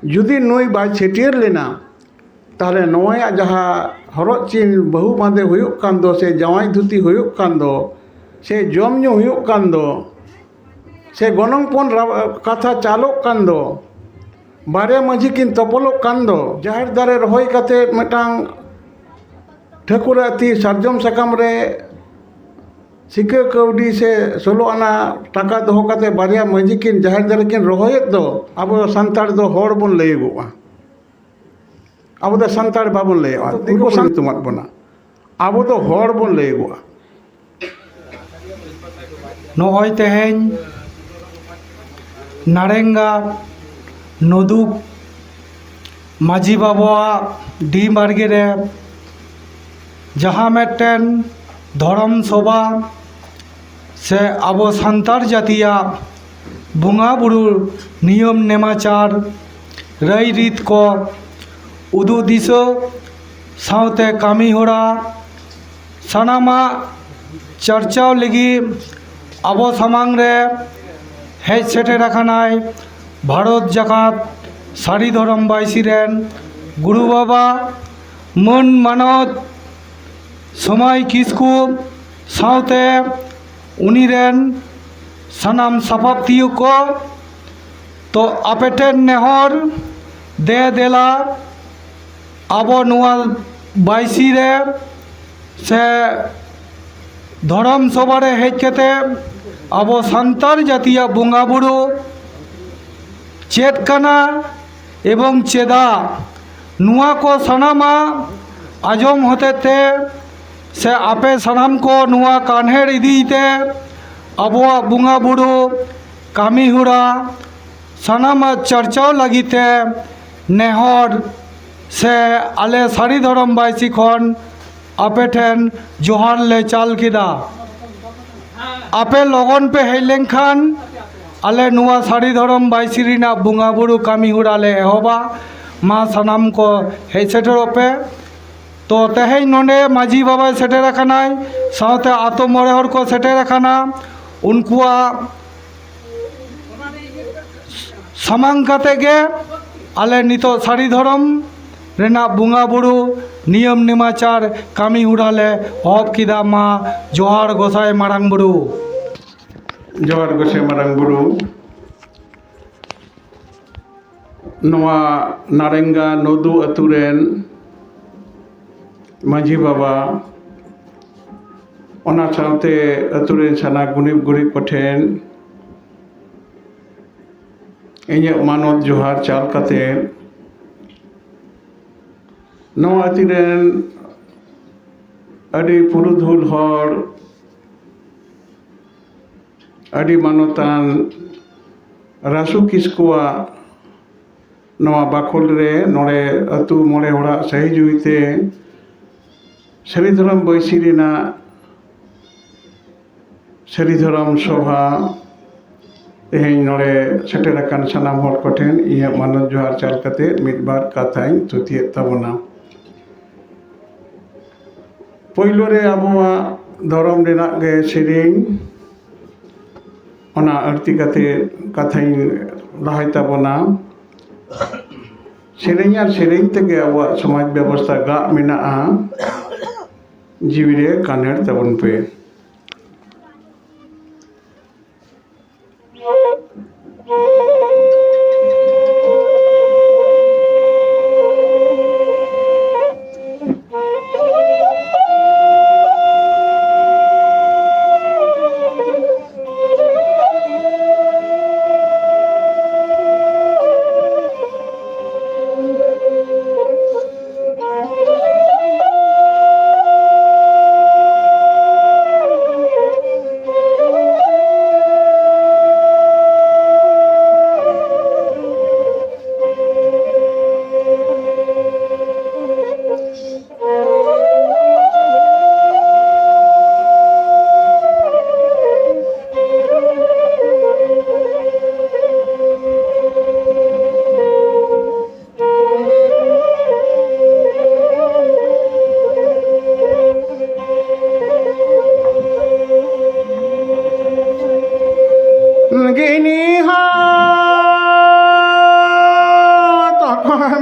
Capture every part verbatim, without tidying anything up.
ᱡᱩᱫᱤ ᱱᱩᱭ ᱵᱟᱭ ᱪᱷᱟᱹᱴᱭᱟᱹᱨ ᱞᱮᱱᱟ, ᱛᱟᱦᱚᱞᱮ ᱱᱚᱣᱟᱭᱟᱜ ᱡᱟᱦᱟᱸ ᱦᱚᱨᱚᱜ ᱪᱤᱱ ᱵᱟᱹᱦᱩ ᱵᱟᱸᱫᱮ ᱦᱩᱭᱩᱜ ᱠᱟᱱ ᱫᱚ, ᱥᱮ ᱡᱟᱶᱟᱭ ᱫᱷᱩᱛᱤ ᱦᱩᱭᱩᱜ ᱠᱟᱱ ᱫᱚ, ᱥᱮ ᱡᱚᱢ ᱧᱩ ᱦᱩᱭᱩᱜ ᱠᱟᱱ ᱫᱚ, ᱥᱮ ᱜᱚᱱᱚᱝ ᱯᱚᱱ ᱨᱟ- ᱠᱟᱛᱷᱟ ᱪᱟᱞᱚᱜ ᱠᱟᱱ ᱫᱚ, ᱵᱟᱨᱭᱟ ᱢᱟᱹᱡᱷᱤ ᱠᱤᱱ ᱛᱚᱯᱚᱞᱚᱜ ᱠᱟᱱ ᱫᱚ, ᱡᱟᱦᱮᱨ ᱫᱟᱨᱮ ᱨᱚᱦᱚᱭ ᱠᱟᱛᱮ ᱢᱤᱫᱴᱟᱝ ᱴᱷᱟᱹᱠᱩᱨ ᱟᱹᱛᱤ ᱥᱟᱨᱡᱚᱢ ᱥᱟᱠᱟᱢ ᱨᱮ ᱥᱤᱠᱟᱹ ᱠᱟᱹᱣᱰᱤ ᱥᱮ ᱥᱳᱞᱳ ᱟᱱᱟ ᱴᱟᱠᱟ ᱫᱚᱦᱚ ᱠᱟᱛᱮ ᱵᱟᱨᱭᱟ ᱢᱟᱹᱡᱷᱤ ᱠᱤᱱ ᱡᱟᱦᱮᱨ ᱫᱟᱨᱮ ᱠᱤᱱ ᱨᱚᱦᱚᱭᱮᱫ ᱫᱚ, ᱟᱵᱚ ᱥᱟᱱᱛᱟᱲ ᱫᱚ ᱦᱚᱲ ᱵᱚᱱ ᱞᱟᱹᱭᱟᱹᱜᱚᱜᱼᱟ᱾ ᱟᱵᱚ ᱫᱚ ᱥᱟᱱᱛᱟᱲ ᱵᱟᱵᱚᱱ ᱞᱟᱹᱭᱟᱹᱜᱼᱟ, ᱫᱤᱠᱩ ᱠᱚ ᱧᱩᱛᱩᱢᱟᱫ ᱵᱚᱱᱟ᱾ ᱟᱵᱚ ᱫᱚ ᱦᱚᱲ ᱵᱚᱱ ᱞᱟᱹᱭᱟᱹᱜᱚᱜᱼᱟ᱾ ᱱᱚᱜᱼᱚᱭ ᱛᱮᱦᱮᱧ ᱱᱟᱲᱮᱝᱜᱟ ᱱᱚᱫᱩᱠ ᱢᱟᱹᱡᱷᱤ ᱵᱟᱵᱟᱣᱟᱜ ᱰᱤ ᱵᱟᱲᱜᱮ ᱨᱮ ᱡᱟᱦᱟᱸ ᱢᱤᱫᱴᱮᱱ ᱫᱷᱚᱨᱚᱢ ᱥᱚᱵᱷᱟ ᱥᱮ ᱟᱵᱚ ᱥᱟᱱᱛᱟᱲ ᱡᱟᱹᱛᱤᱭᱟᱜ ᱵᱚᱸᱜᱟ ᱵᱩᱨᱩ ᱱᱤᱭᱚᱢ ᱱᱮᱢᱟᱪᱟᱨ, ᱨᱟᱹᱭ ᱨᱤᱛ ᱠᱚ ᱩᱫᱩᱜ ᱫᱤᱥᱟᱹ ᱥᱟᱶᱛᱮ ᱠᱟᱹᱢᱤ ᱦᱚᱨᱟ ᱥᱟᱱᱟᱢᱟᱜ ᱪᱟᱨᱪᱟᱣ ᱞᱟᱹᱜᱤᱫ ᱟᱵᱚ ᱥᱟᱢᱟᱝ ᱨᱮ ᱦᱮᱡ ᱥᱮᱴᱮᱨ ᱟᱠᱟᱱᱟᱭ ᱵᱷᱟᱨᱚᱛ ᱡᱟᱠᱟᱛ ᱥᱟᱹᱨᱤ ᱫᱷᱚᱨᱚᱢ ᱵᱟᱭᱥᱤ ᱨᱮᱱ ᱜᱩᱨᱩ ᱵᱟᱵᱟ ᱢᱟᱹᱱ ᱢᱟᱱᱚᱛ ᱥᱚᱢᱟᱭ ᱠᱤᱥᱠᱩ ᱥᱟᱶᱛᱮ ᱩᱱᱤ ᱨᱮᱱ ᱥᱟᱱᱟᱢ ᱥᱟᱯᱟᱵ ᱛᱤᱭᱳ ᱠᱚ᱾ ᱛᱚ ᱟᱯᱮ ᱴᱷᱮᱱ ᱱᱮᱦᱚᱨ, ᱫᱮ ᱫᱮᱞᱟ ᱟᱵᱚ ᱱᱚᱣᱟ ᱵᱟᱭᱥᱤ ᱨᱮ ᱥᱮ ᱫᱷᱚᱨᱚᱢ ᱥᱚᱵᱷᱟ ᱨᱮ ᱦᱮᱡ ᱠᱟᱛᱮ ᱟᱵᱚ ᱥᱟᱱᱛᱟᱲ ᱡᱟᱹᱛᱤᱭᱟᱜ ᱵᱚᱸᱜᱟ ᱵᱩᱨᱩ ᱪᱮᱫ ᱠᱟᱱᱟ ᱮᱵᱚᱝ ᱪᱮᱫᱟᱜ, ᱱᱚᱣᱟ ᱠᱚ ᱥᱟᱱᱟᱢᱟᱜ ᱟᱸᱡᱚᱢ ᱦᱚᱛᱮ ᱛᱮ ᱥᱮ ᱟᱯᱮ ᱥᱟᱱᱟᱢ ᱠᱚ ᱱᱚᱣᱟ ᱠᱟᱱᱦᱮᱲ ᱤᱫᱤᱭ ᱛᱮ ᱟᱵᱚᱣᱟᱜ ᱵᱚᱸᱜᱟ ᱵᱩᱨᱩ ᱠᱟᱹᱢᱤ ᱦᱚᱨᱟ ᱥᱟᱱᱟᱢᱟᱜ ᱪᱟᱨᱪᱟᱣ ᱞᱟᱹᱜᱤᱫ ᱛᱮ ᱱᱮᱦᱚᱨ ᱥᱮ ᱟᱞᱮ ᱥᱟᱹᱨᱤ ᱫᱷᱚᱨᱚᱢ ᱵᱟᱭᱥᱤ ᱠᱷᱚᱱ ᱟᱯᱮ ᱴᱷᱮᱱ ᱡᱚᱦᱟᱨ ᱞᱮ ᱪᱟᱞ ᱠᱮᱫᱟ᱾ ᱟᱯᱮ ᱞᱚᱜᱚᱱ ᱯᱮ ᱦᱮᱡ ᱞᱮᱱᱠᱷᱟᱱ ᱟᱞᱮ ᱱᱚᱣᱟ ᱥᱟᱹᱨᱤ ᱫᱷᱚᱨᱚᱢ ᱵᱟᱭᱥᱤ ᱨᱮᱱᱟᱜ ᱵᱚᱸᱜᱟ ᱵᱩᱨᱩ ᱠᱟᱹᱢᱤ ᱦᱚᱨᱟ ᱞᱮ ᱮᱦᱚᱵᱟ᱾ ᱢᱟ ᱥᱟᱱᱟᱢ ᱠᱚ ᱦᱮᱡ ᱥᱮᱴᱮᱨᱚᱜ ᱯᱮ᱾ ᱛᱚ ᱛᱮᱦᱮᱧ ᱱᱚᱰᱮ ᱢᱟᱹᱡᱷᱤ ᱵᱟᱵᱟᱭ ᱥᱮᱴᱮᱨ ᱟᱠᱟᱱᱟᱭ, ᱥᱟᱶᱛᱮ ᱟᱛᱳ ᱢᱚᱬᱮ ᱦᱚᱲ ᱠᱚ ᱥᱮᱴᱮᱨ ᱟᱠᱟᱱᱟ᱾ ᱩᱱᱠᱩᱣᱟᱜ ᱥᱟᱢᱟᱝ ᱠᱟᱛᱮ ᱜᱮ ᱟᱞᱮ ᱱᱤᱛᱚᱜ ᱥᱟᱹᱨᱤ ᱫᱷᱚᱨᱚᱢ ᱨᱮᱱᱟᱜ ᱵᱚᱸᱜᱟ ᱵᱩᱨᱩ ᱱᱤᱭᱚᱢ ᱱᱮᱢᱟᱪᱟᱨ ᱠᱟᱹᱢᱤ ᱦᱚᱨᱟ ᱞᱮ ᱮᱦᱚᱵ ᱠᱮᱫᱟ᱾ ᱢᱟ ᱡᱚᱦᱟᱨ ᱜᱚᱸᱥᱟᱭ ᱢᱟᱨᱟᱝ ᱵᱩᱨᱩ᱾ ᱡᱚᱦᱟᱨ ᱜᱚᱸᱥᱟᱭ ᱢᱟᱨᱟᱝ ᱵᱩᱨᱩ᱾ ᱱᱚᱣᱟ ᱱᱟᱨᱮᱝᱜᱟ ᱱᱚᱫᱩ ᱟᱹᱛᱩ ᱨᱮᱱ ᱢᱟᱹᱡᱷᱤ ᱵᱟᱵᱟ, ᱚᱱᱟ ᱥᱟᱶᱛᱮ ᱟᱹᱛᱩ ᱨᱮᱱ ᱥᱟᱱᱟ ᱜᱩᱱᱤ ᱜᱩᱨᱤᱵ ᱠᱚᱴᱷᱮᱱ ᱤᱧᱟᱹᱜ ᱢᱟᱱᱚᱛ ᱡᱚᱦᱟᱨ ᱪᱟᱞ ᱠᱟᱛᱮ, ᱱᱚᱣᱟ ᱟᱹᱛᱩ ᱨᱮᱱ ᱟᱹᱰᱤ ᱯᱩᱨᱩᱫᱷᱩᱞ ᱦᱚᱲ, ᱟᱹᱰᱤ ᱢᱟᱱᱚᱛᱟᱱ ᱨᱟᱥᱩ ᱠᱤᱥᱠᱩᱣᱟᱜ ᱱᱚᱣᱟ ᱵᱟᱠᱷᱳᱞ ᱨᱮ ᱱᱚᱰᱮ ᱟᱹᱛᱩ ᱢᱚᱬᱮ ᱦᱚᱲᱟᱜ ᱥᱟᱹᱦᱤ ᱡᱩᱦᱤ ᱛᱮ ᱥᱟᱹᱨᱤ ᱫᱷᱚᱨᱚᱢ ᱵᱟᱹᱭᱥᱤ ᱨᱮᱱᱟᱜ ᱥᱟᱹᱨᱤ ᱫᱷᱚᱨᱚᱢ ᱥᱚᱵᱷᱟ ᱛᱮᱦᱮᱧ ᱱᱚᱰᱮ ᱥᱮᱴᱮᱨ ᱟᱠᱟᱱ ᱥᱟᱱᱟᱢ ᱦᱚᱲ ᱠᱚᱴᱷᱮᱱ ᱤᱧᱟᱹᱜ ᱢᱟᱱᱚᱛ ᱡᱚᱦᱟᱨ ᱪᱟᱞ ᱠᱟᱛᱮ ᱢᱤᱫ ᱵᱟᱨ ᱠᱟᱛᱷᱟᱧ ᱛᱷᱩᱛᱤᱭᱮᱫ ᱛᱟᱵᱚᱱᱟ᱾ ᱯᱳᱭᱞᱳ ᱨᱮ ᱟᱵᱚᱣᱟᱜ ᱫᱷᱚᱨᱚᱢ ᱨᱮᱱᱟᱜ ᱜᱮ ᱥᱮᱨᱮᱧ, ᱚᱱᱟ ᱟᱹᱲᱛᱤ ᱠᱟᱛᱮ ᱠᱟᱛᱷᱟᱧ ᱞᱟᱦᱟᱭ ᱛᱟᱵᱚᱱᱟ᱾ ᱥᱮᱨᱮᱧ ᱟᱨ ᱥᱮᱨᱮᱧ ᱛᱮᱜᱮ ᱟᱵᱚᱣᱟᱜ ᱥᱚᱢᱟᱡᱽ ᱵᱮᱵᱚᱥᱛᱷᱟ ᱜᱟᱜ ᱢᱮᱱᱟᱜᱼᱟ, ᱡᱤᱣᱤ ᱨᱮ ᱠᱟᱱᱮᱲ ᱛᱟᱵᱚᱱ ᱯᱮ᱾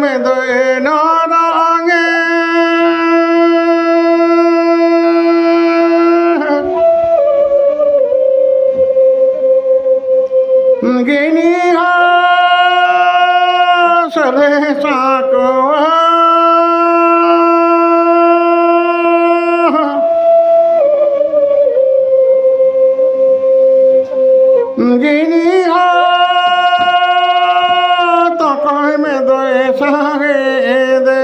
ᱢᱮᱫᱚᱭ ᱱᱟᱨᱟᱝᱮ᱾ ᱜᱤᱱᱤ ᱦᱟᱥ ᱨᱮ ᱥᱟᱠᱣᱟ᱾ ᱜᱤᱱᱤ ᱦᱟᱛ ᱚᱠᱚᱭ ᱢᱮᱫᱚᱭ ᱥᱟᱦᱮᱫᱮ᱾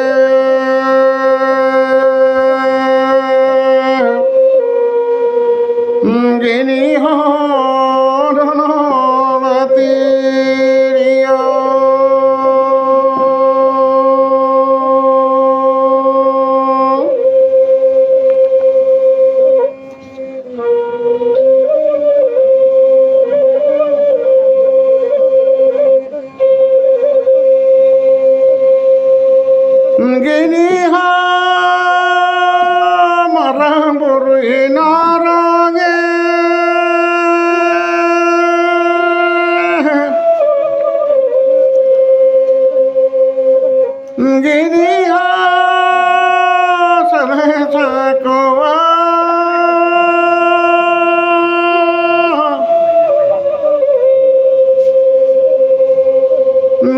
ᱜᱤᱱᱤ ᱦᱚᱸ ᱫᱷᱚᱱᱚᱞ ᱛᱤᱨᱤᱭᱚ᱾ ᱜᱤᱱᱤ ᱦᱟᱸ ᱢᱟᱨᱟᱝ ᱵᱩᱨᱩᱭ ᱱᱟᱨᱟᱝᱮ᱾ ᱜᱤᱱᱤ ᱦᱟᱸ ᱥᱟᱞᱮ ᱥᱟᱠᱚᱣᱟ᱾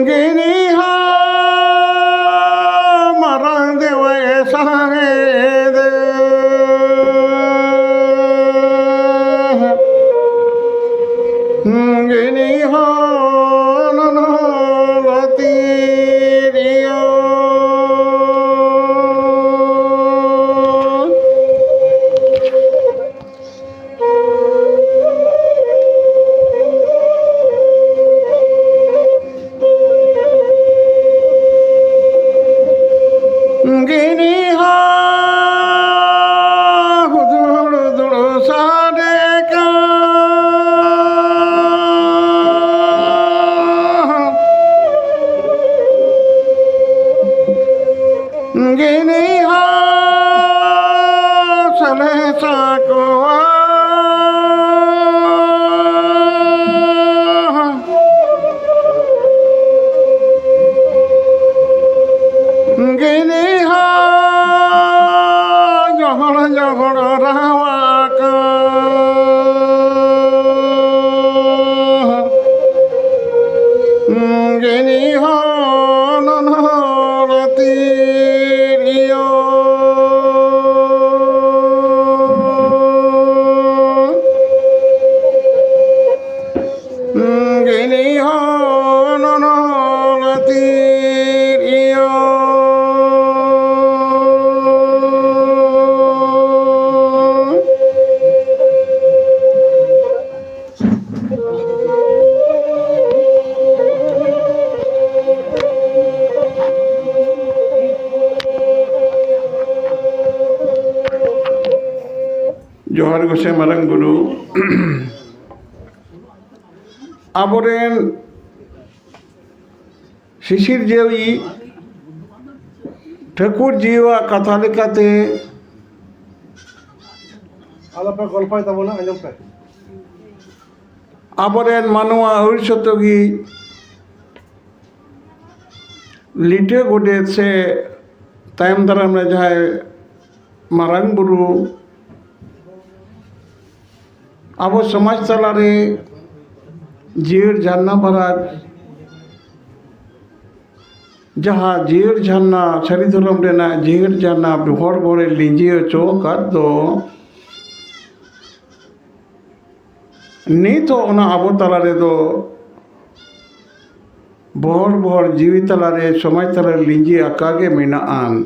ᱜᱤᱱᱤ ᱦᱟᱸ ᱢᱟᱨᱟᱝ ᱫᱮᱣᱟᱭ ᱥᱟᱦᱮᱫᱮ᱾ ᱜᱤᱱᱤ ᱦᱚᱸ ᱱᱚᱱᱚᱞ ᱛᱤᱨᱤᱭᱚ᱾ ᱜᱤᱱᱤ ᱦᱚᱸ ᱦᱩᱫᱩᱲ ᱫᱩᱲᱩ ᱥᱟᱰᱮ ᱠᱟᱱ᱾ ᱜᱤᱱᱤ ᱦᱟᱸᱥ ᱞᱮ ᱥᱟᱠᱚᱣᱟ᱾ ᱡᱚᱦᱟᱨ ᱜᱚᱸᱥᱟᱭ ᱢᱟᱨᱟᱝ ᱵᱩᱨᱩ᱾ ᱟᱵᱚᱨᱮᱱ ᱥᱤᱥᱤᱨᱡᱟᱹᱣᱤᱡ ᱴᱷᱟᱹᱠᱩᱨ ᱡᱤᱣᱟᱜ ᱠᱟᱛᱷᱟ ᱞᱮᱠᱟᱛᱮ, ᱟᱞᱚᱯᱮ ᱜᱚᱞᱯᱷᱚᱭ ᱛᱟᱵᱚᱱᱟ, ᱟᱸᱡᱚᱢ ᱯᱮ᱾ ᱟᱵᱚᱨᱮᱱ ᱢᱟᱱᱣᱟ ᱟᱹᱭᱩᱨ ᱥᱚᱛᱚᱜᱤ ᱞᱤᱴᱟᱹ ᱜᱚᱰᱮᱛ ᱥᱮ ᱛᱟᱭᱚᱢ ᱫᱟᱨᱟᱢ ᱨᱮ ᱡᱟᱦᱟᱸᱭ ᱢᱟᱨᱟᱝ ᱵᱩᱨᱩ ᱟᱵᱚ ᱥᱚᱢᱟᱡᱽ ᱛᱟᱞᱟᱨᱮ ᱡᱤᱭᱟᱹᱲ ᱡᱷᱟᱨᱱᱟ ᱵᱟᱨᱟᱜ, ᱡᱟᱦᱟᱸ ᱡᱤᱭᱟᱹᱲ ᱡᱷᱟᱨᱱᱟ, ᱥᱟᱹᱨᱤ ᱫᱷᱚᱨᱚᱢ ᱨᱮᱱᱟᱜ ᱡᱤᱭᱟᱹᱲ ᱡᱷᱟᱨᱱᱟ ᱵᱚᱦᱚᱲ ᱵᱚᱦᱚᱲᱮ ᱞᱤᱸᱡᱤ ᱦᱚᱪᱚ ᱟᱠᱟᱫ ᱫᱚ, ᱱᱤᱛ ᱦᱚᱸ ᱚᱱᱟ ᱟᱵᱚ ᱛᱟᱞᱟ ᱨᱮᱫᱚ ᱵᱚᱦᱚᱲ ᱵᱚᱦᱚᱲ ᱡᱤᱣᱤ ᱛᱟᱞᱟᱨᱮ, ᱥᱚᱢᱟᱡᱽ ᱛᱟᱞᱟᱨᱮ ᱞᱤᱸᱡᱤ ᱟᱠᱟ ᱜᱮ ᱢᱮᱱᱟᱜᱼᱟ᱾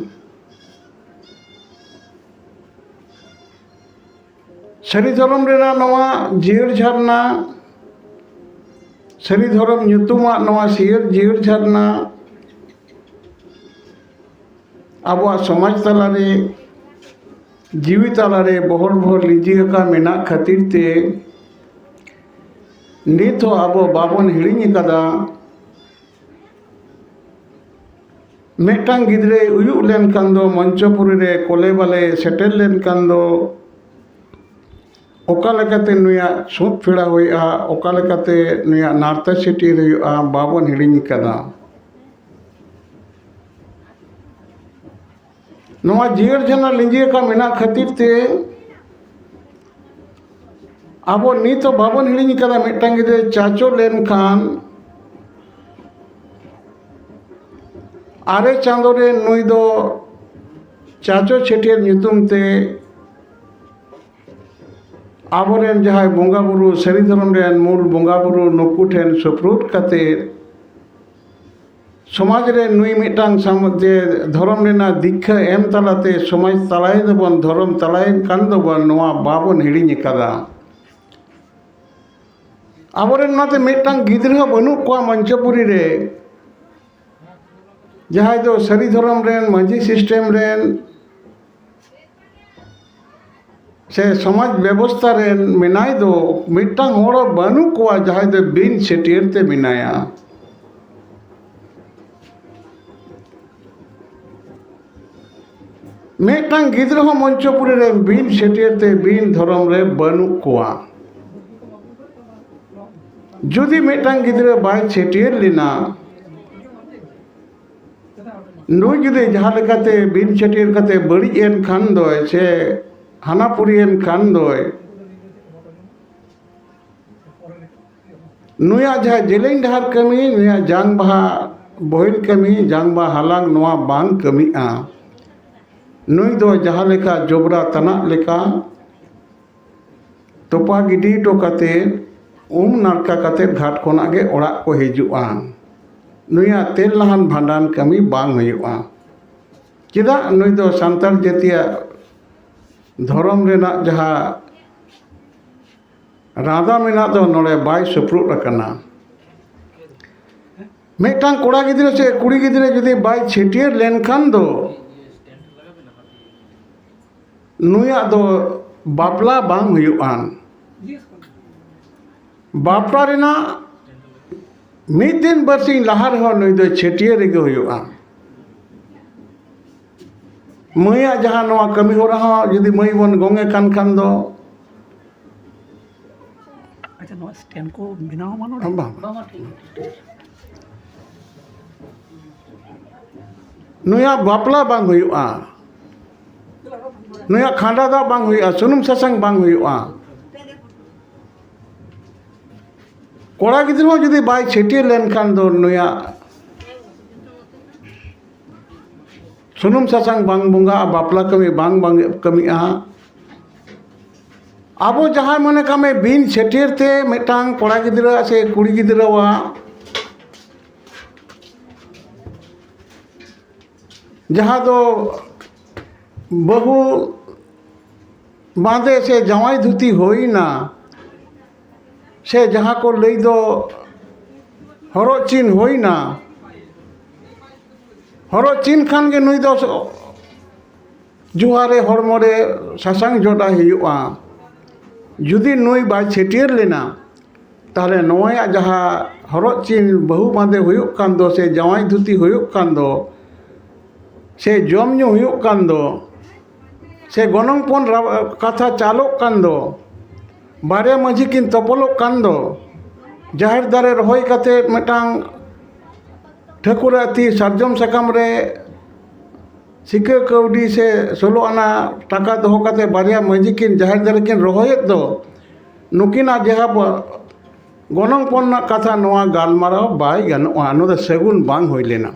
ᱥᱟᱹᱨᱤ ᱫᱷᱚᱨᱚᱢ ᱨᱮᱱᱟᱜ ᱱᱚᱣᱟ ᱡᱤᱭᱟᱹᱲ ᱡᱷᱟᱨᱱᱟ, ᱥᱟᱹᱨᱤ ᱫᱷᱚᱨᱚᱢ ᱧᱩᱛᱩᱢᱟᱜ ᱱᱚᱣᱟ ᱥᱤᱭᱟᱹᱲ ᱡᱤᱭᱟᱹᱲ ᱡᱷᱟᱨᱱᱟ ᱟᱵᱚᱣᱟᱜ ᱥᱚᱢᱟᱡᱽ ᱛᱟᱞᱟᱨᱮ, ᱡᱤᱣᱤ ᱛᱟᱞᱟᱨᱮ ᱵᱚᱦᱚᱲ ᱵᱚᱦᱚᱲ ᱞᱤᱸᱡᱤ ᱟᱠᱟᱱ ᱢᱮᱱᱟᱜ ᱠᱷᱟᱹᱛᱤᱨ ᱛᱮ ᱱᱤᱛ ᱦᱚᱸ ᱟᱵᱚ ᱵᱟᱵᱚᱱ ᱦᱤᱲᱤᱧ ᱟᱠᱟᱫᱟ᱾ ᱢᱤᱫᱴᱟᱝ ᱜᱤᱫᱽᱨᱟᱹᱭ ᱩᱭᱩᱜ ᱞᱮᱱᱠᱷᱟᱱ ᱫᱚ, ᱢᱚᱧᱪᱚᱯᱩᱨᱤ ᱨᱮ ᱠᱚᱞᱮ ᱵᱟᱞᱮ ᱥᱮᱴᱮᱨ ᱞᱮᱱᱠᱷᱟᱱ ᱫᱚ, ᱚᱠᱟ ᱞᱮᱠᱟᱛᱮ ᱱᱩᱭᱟᱜ ᱥᱩᱫ ᱯᱷᱮᱲᱟᱣ ᱦᱩᱭᱩᱜᱼᱟ, ᱚᱠᱟ ᱞᱮᱠᱟᱛᱮ ᱱᱩᱭᱟᱜ ᱱᱟᱨᱛᱟ ᱪᱷᱟᱹᱴᱭᱟᱹᱨ ᱦᱩᱭᱩᱜᱼᱟ, ᱵᱟᱵᱚᱱ ᱦᱤᱲᱤᱧ ᱟᱠᱟᱫᱟ᱾ ᱱᱚᱣᱟ ᱡᱤᱭᱟᱹᱲ ᱡᱷᱟᱨᱱᱟ ᱞᱤᱸᱡᱤ ᱟᱠᱟᱱ ᱢᱮᱱᱟᱜ ᱠᱷᱟᱹᱛᱤᱨ ᱛᱮ ᱟᱵᱚ ᱱᱤᱛ ᱦᱚᱸ ᱵᱟᱵᱚᱱ ᱦᱤᱲᱤᱧ ᱟᱠᱟᱫᱟ᱾ ᱢᱤᱫᱴᱟᱝ ᱜᱤᱫᱽᱨᱟᱹ ᱪᱟᱪᱚ ᱞᱮᱱᱠᱷᱟᱱ ᱟᱨᱮ ᱪᱟᱸᱫᱳ ᱨᱮ ᱱᱩᱭ ᱫᱚ ᱪᱟᱪᱚ ᱪᱷᱟᱹᱴᱭᱟᱹᱨ ᱧᱩᱛᱩᱢ ᱛᱮ ᱟᱵᱚᱨᱮᱱ ᱡᱟᱦᱟᱸᱭ ᱵᱚᱸᱜᱟ ᱵᱩᱨᱩ, ᱥᱟᱹᱨᱤ ᱫᱷᱚᱨᱚᱢ ᱨᱮᱱ ᱢᱩᱞ ᱵᱚᱸᱜᱟ ᱵᱩᱨᱩ, ᱱᱩᱠᱩ ᱴᱷᱮᱱ ᱥᱩᱯᱨᱩᱫ ᱠᱟᱛᱮ ᱥᱚᱢᱟᱡᱽ ᱨᱮ ᱱᱩᱭ ᱢᱤᱫᱴᱟᱝ ᱥᱟᱢ-, ᱡᱮ ᱫᱷᱚᱨᱚᱢ ᱨᱮᱱᱟᱜ ᱫᱤᱠᱠᱷᱟᱹ ᱮᱢ ᱛᱟᱞᱟᱛᱮ ᱥᱚᱢᱟᱡᱽ ᱛᱟᱞᱟᱭᱮᱱ ᱫᱚᱵᱚᱱ, ᱫᱷᱚᱨᱚᱢ ᱛᱟᱞᱟᱭᱮᱱ ᱠᱟᱱ ᱫᱚᱵᱚᱱ, ᱱᱚᱣᱟ ᱵᱟᱵᱚᱱ ᱦᱤᱲᱤᱧ ᱟᱠᱟᱫᱟ᱾ ᱟᱵᱚᱨᱮᱱ ᱚᱱᱟᱛᱮ ᱢᱤᱫᱴᱟᱝ ᱜᱤᱫᱽᱨᱟᱹ ᱦᱚᱸ ᱵᱟᱹᱱᱩᱜ ᱠᱚᱣᱟ ᱢᱚᱧᱪᱚᱯᱩᱨᱤ ᱨᱮ, ᱡᱟᱦᱟᱸᱭ ᱫᱚ ᱥᱟᱹᱨᱤ ᱫᱷᱚᱨᱚᱢ ᱨᱮᱱ, ᱢᱟᱹᱡᱷᱤ system ᱨᱮᱱ, ᱥᱮ ᱥᱚᱢᱟᱡᱽ ᱵᱮᱵᱚᱥᱛᱷᱟ ᱨᱮᱱ ᱢᱮᱱᱟᱭ ᱫᱚ, ᱢᱤᱫᱴᱟᱝ ᱦᱚᱲ ᱵᱟᱹᱱᱩᱜ ᱠᱚᱣᱟ ᱡᱟᱦᱟᱸᱭ ᱫᱚ ᱵᱤᱱ ᱪᱷᱟᱹᱴᱭᱟᱹᱨ ᱛᱮ ᱢᱮᱱᱟᱭᱟ᱾ ᱢᱤᱫᱴᱟᱝ ᱜᱤᱫᱽᱨᱟᱹ ᱦᱚᱸ ᱢᱚᱧᱪᱚᱯᱩᱨᱤ ᱨᱮ ᱵᱤᱱ ᱪᱷᱟᱹᱴᱭᱟᱹᱨ ᱛᱮ, ᱵᱤᱱ ᱫᱷᱚᱨᱚᱢ ᱨᱮ ᱵᱟᱹᱱᱩᱜ ᱠᱚᱣᱟ᱾ ᱡᱩᱫᱤ ᱢᱤᱫᱴᱟᱝ ᱜᱤᱫᱽᱨᱟᱹ ᱵᱟᱭ ᱪᱷᱟᱹᱴᱭᱟᱹᱨ ᱞᱮᱱᱟ, ᱱᱩᱭ ᱡᱩᱫᱤ ᱡᱟᱦᱟᱸ ᱞᱮᱠᱟᱛᱮ ᱵᱤᱱ ᱪᱷᱟᱹᱴᱭᱟᱹᱨ ᱠᱟᱛᱮ ᱵᱟᱹᱲᱤᱡ ᱮᱱ ᱠᱷᱟᱱ ᱫᱚᱭ, ᱥᱮ ᱦᱟᱱᱟ ᱯᱩᱨᱤ ᱮᱱ ᱠᱷᱟᱱ ᱫᱚᱭ, ᱱᱩᱭᱟᱜ ᱡᱟᱦᱟᱸ ᱡᱮᱞᱮᱧ ᱰᱟᱦᱟᱨ ᱠᱟᱹᱢᱤ, ᱱᱩᱭᱟᱜ ᱡᱟᱝ ᱵᱟᱦᱟ ᱵᱚᱦᱮᱞ ᱠᱟᱹᱢᱤ, ᱡᱟᱝ ᱵᱟᱦᱟ ᱦᱟᱞᱟᱝ, ᱱᱚᱣᱟ ᱵᱟᱝ ᱠᱟᱹᱢᱤᱜᱼᱟ᱾ ᱱᱩᱭ ᱫᱚ ᱡᱟᱦᱟᱸ ᱞᱮᱠᱟ ᱡᱚᱵᱽᱨᱟ ᱛᱟᱱᱟᱜ ᱞᱮᱠᱟ ᱛᱚᱯᱟ ᱜᱤᱰᱤ ᱦᱚᱴᱚ ᱠᱟᱛᱮ, ᱩᱢ ᱱᱟᱲᱠᱟ ᱠᱟᱛᱮ ᱜᱷᱟᱴ ᱠᱷᱚᱱᱟᱜ ᱜᱮ ᱚᱲᱟᱜ ᱠᱚ ᱦᱤᱡᱩᱜᱼᱟ᱾ ᱱᱩᱭᱟᱜ ᱛᱮᱞ ᱞᱟᱦᱟᱱ ᱵᱷᱟᱸᱰᱟᱱ ᱠᱟᱹᱢᱤ ᱵᱟᱝ ᱦᱩᱭᱩᱜᱼᱟ᱾ ᱪᱮᱫᱟᱜ? ᱱᱩᱭ ᱫᱚ ᱥᱟᱱᱛᱟᱲ ᱡᱟᱹᱛᱤᱭᱟᱜ ᱫᱷᱚᱨᱚᱢ ᱨᱮᱱᱟᱜ ᱡᱟᱦᱟᱸ ᱨᱟᱸᱫᱟ ᱢᱮᱱᱟᱜ ᱫᱚ ᱱᱚᱰᱮ ᱵᱟᱭ ᱥᱩᱯᱨᱩᱫ ᱟᱠᱟᱱᱟ᱾ ᱢᱤᱫᱴᱟᱝ ᱠᱚᱲᱟ ᱜᱤᱫᱽᱨᱟᱹ ᱥᱮ ᱠᱩᱲᱤ ᱜᱤᱫᱽᱨᱟᱹ ᱡᱩᱫᱤ ᱵᱟᱭ ᱪᱷᱟᱹᱴᱭᱟᱹᱨ ᱞᱮᱱᱠᱷᱟᱱ ᱫᱚ ᱱᱩᱭᱟᱜ ᱫᱚ ᱵᱟᱯᱞᱟ ᱵᱟᱝ ᱦᱩᱭᱩᱜᱼᱟ᱾ ᱵᱟᱯᱞᱟ ᱨᱮᱱᱟᱜ ᱢᱤᱫ ᱫᱤᱱ ᱵᱟᱨᱥᱤᱧ ᱞᱟᱦᱟ ᱨᱮᱦᱚᱸ ᱱᱩᱭ ᱫᱚ ᱪᱷᱟᱹᱴᱭᱟᱹᱨ ᱨᱮᱜᱮ ᱦᱩᱭᱩᱜᱼᱟ᱾ ᱢᱟᱹᱭᱟᱜ ᱡᱟᱦᱟᱸ ᱱᱚᱣᱟ ᱠᱟᱹᱢᱤ ᱦᱚᱨᱟ ᱦᱚᱸ ᱡᱩᱫᱤ ᱢᱟᱹᱭ ᱵᱚᱱ ᱜᱚᱝᱮ ᱠᱟᱱ ᱠᱷᱟᱱ ᱫᱚ, ᱟᱪᱪᱷᱟ, ᱱᱚᱣᱟ ᱥᱴᱮᱱᱰ ᱠᱚ ᱵᱮᱱᱟᱣ ᱢᱟ ᱱᱚᱰᱮ? ᱵᱟᱝ, ᱵᱟᱝ᱾ ᱱᱩᱭᱟᱜ ᱵᱟᱯᱞᱟ ᱵᱟᱝ ᱦᱩᱭᱩᱜᱼᱟ, ᱱᱩᱭᱟᱜ ᱠᱷᱟᱸᱰᱟ ᱫᱟᱜ ᱵᱟᱝ ᱦᱩᱭᱩᱜᱼᱟ, ᱥᱩᱱᱩᱢ ᱥᱟᱥᱟᱝ ᱵᱟᱝ ᱦᱩᱭᱩᱜᱼᱟ᱾ ᱠᱚᱲᱟ ᱜᱤᱫᱽᱨᱟᱹ ᱦᱚᱸ ᱡᱩᱫᱤ ᱵᱟᱭ ᱪᱷᱟᱹᱴᱭᱟᱹᱨ ᱞᱮᱱᱠᱷᱟᱱ ᱫᱚ ᱱᱩᱭᱟᱜ ᱥᱩᱱᱩᱢ ᱥᱟᱥᱟᱝ ᱵᱟᱝ ᱵᱚᱸᱜᱟᱜᱼᱟ, ᱵᱟᱯᱞᱟ ᱠᱟᱹᱢᱤ ᱵᱟᱝ, ᱵᱟᱝ ᱠᱟᱹᱢᱤᱜᱼᱟ᱾ ᱟᱵᱚ ᱡᱟᱦᱟᱸᱭ, ᱢᱚᱱᱮ ᱠᱟᱜ ᱢᱮ, ᱵᱤᱱ ᱪᱷᱟᱹᱴᱭᱟᱹᱨ ᱛᱮ ᱢᱤᱫᱴᱟᱝ ᱠᱚᱲᱟ ᱜᱤᱫᱽᱨᱟᱹ ᱥᱮ ᱠᱩᱲᱤ ᱜᱤᱫᱽᱨᱟᱹᱣᱟᱜ ᱡᱟᱦᱟᱸ ᱫᱚ ᱵᱟᱹᱦᱩ ᱵᱟᱸᱫᱮ ᱥᱮ ᱡᱟᱶᱟᱭ ᱫᱷᱩᱛᱤ ᱦᱩᱭᱱᱟ, ᱥᱮ ᱡᱟᱦᱟᱸ ᱠᱚ ᱞᱟᱹᱭ ᱫᱚ ᱦᱚᱨᱚᱜ ᱪᱤᱱ ᱦᱩᱭᱱᱟ, ᱦᱚᱨᱚᱜ ᱪᱤᱱ ᱠᱷᱟᱱ ᱜᱮ ᱱᱩᱭ ᱫᱚ ᱡᱚᱦᱟᱨ ᱨᱮ ᱦᱚᱲᱢᱚ ᱨᱮ ᱥᱟᱥᱟᱝ ᱡᱚᱰᱟ ᱦᱩᱭᱩᱜᱼᱟ᱾ ᱡᱩᱫᱤ ᱱᱩᱭ ᱵᱟᱭ ᱪᱷᱟᱹᱴᱭᱟᱹᱨ ᱞᱮᱱᱟ, ᱛᱟᱦᱚᱞᱮ ᱱᱚᱣᱟᱭᱟᱜ ᱡᱟᱦᱟᱸ ᱦᱚᱨᱚᱜ ᱪᱤᱱ ᱵᱟᱹᱦᱩ ᱵᱟᱸᱫᱮ ᱦᱩᱭᱩᱜ ᱠᱟᱱ ᱫᱚ, ᱥᱮ ᱡᱟᱶᱟᱭ ᱫᱷᱩᱛᱤ ᱦᱩᱭᱩᱜ ᱠᱟᱱ ᱫᱚ, ᱥᱮ ᱡᱚᱢ ᱧᱩ ᱦᱩᱭᱩᱜ ᱠᱟᱱ ᱫᱚ, ᱥᱮ ᱜᱚᱱᱚᱝ ᱯᱚᱱ ᱨᱟ-, ᱠᱟᱛᱷᱟ ᱪᱟᱞᱚᱜ ᱠᱟᱱ ᱫᱚ, ᱵᱟᱨᱭᱟ ᱢᱟᱹᱡᱷᱤ ᱠᱤᱱ ᱛᱚᱯᱚᱞᱚᱜ ᱠᱟᱱ ᱫᱚ, ᱡᱟᱦᱮᱨ ᱫᱟᱨᱮ ᱨᱚᱦᱚᱭ ᱠᱟᱛᱮ ᱢᱤᱫᱴᱟᱝ ᱴᱷᱟᱹᱠᱩᱨᱟᱜ ᱛᱤ ᱥᱟᱨᱡᱚᱢ ᱥᱟᱠᱟᱢ ᱨᱮ ᱥᱤᱠᱟᱹ ᱠᱟᱹᱣᱰᱤ ᱥᱮ ᱥᱳᱞᱳ ᱟᱱᱟ ᱴᱟᱠᱟ ᱫᱚᱦᱚ ᱠᱟᱛᱮ ᱵᱟᱨᱭᱟ ᱢᱟᱹᱡᱷᱤ ᱠᱤᱱ ᱡᱟᱦᱮᱨ ᱫᱟᱨᱮ ᱠᱤᱱ ᱨᱚᱦᱚᱭᱮᱫ ᱫᱚ, ᱱᱩᱠᱤᱱᱟᱜ ᱡᱟᱦᱟᱸ ᱵᱚ-, ᱜᱚᱱᱚᱝ ᱯᱚᱱ ᱨᱮᱱᱟᱜ ᱠᱟᱛᱷᱟ, ᱱᱚᱣᱟ ᱜᱟᱞᱢᱟᱨᱟᱣ ᱵᱟᱭ ᱜᱟᱱᱚᱜᱼᱟ, ᱱᱚᱣᱟ ᱫᱚ ᱥᱟᱹᱜᱩᱱ ᱵᱟᱝ ᱦᱩᱭ ᱞᱮᱱᱟ᱾